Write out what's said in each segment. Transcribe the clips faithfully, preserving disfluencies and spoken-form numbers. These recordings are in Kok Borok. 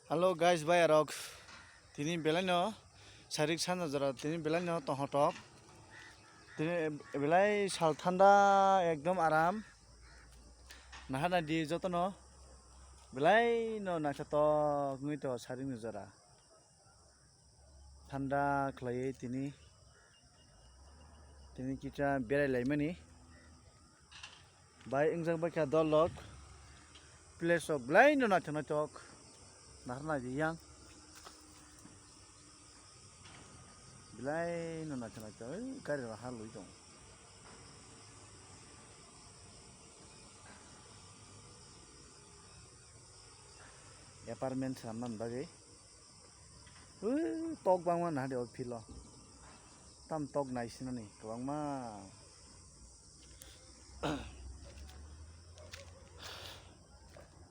Hello guys, bayarok. Tini belaino sarik sanja jora, tini belaino tonghotok. Tini belai sal thanda, ekdom aram. Nahana di jotono belaino naithotok wngwi tongo sarikni jora. Thanda khlaiwi tini, tini kisa berai laimani. Bai wngjak bai kha dol rok, place rok belai no naithok naithok, nahar nai di yang belai no naithok naithok, oi gari rok ha lui tong. Apartment swnam nani bagwi. Ui, tok bangma naha de o philo. Tam tok nai sinani kwbangma.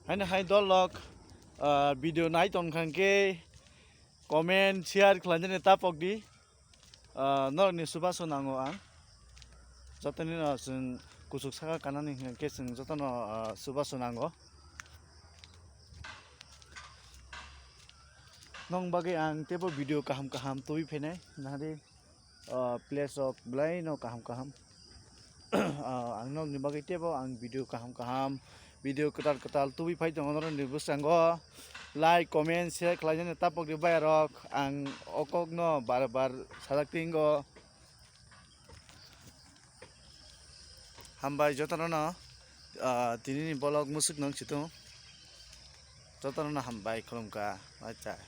Haino hai dol rok, ah, video nai tong kha khe comment, share khlainani tapok di. Ah, norokni chubachu nango ang. Jotono no chwng kuchuk saka kanani hwnkhe chwng jotono, ah, chubachu nango. Nong bagwi ang teibo video kaham kaham tubui phainai, nahadi, ah, place rok belai no kaham kaham. Ah, ang nokni bagwi teibo ang video kaham kaham, video kwtal kwtal tubui phai tongo norokni bwskango. Like, comment, share khlainani tapok di bayarok. Ang o kokno bar bar sajak tingo. Hambai jotono no, ah, tinini vlog musuk nung situng. Jotono no hambai khulumkha. Acha.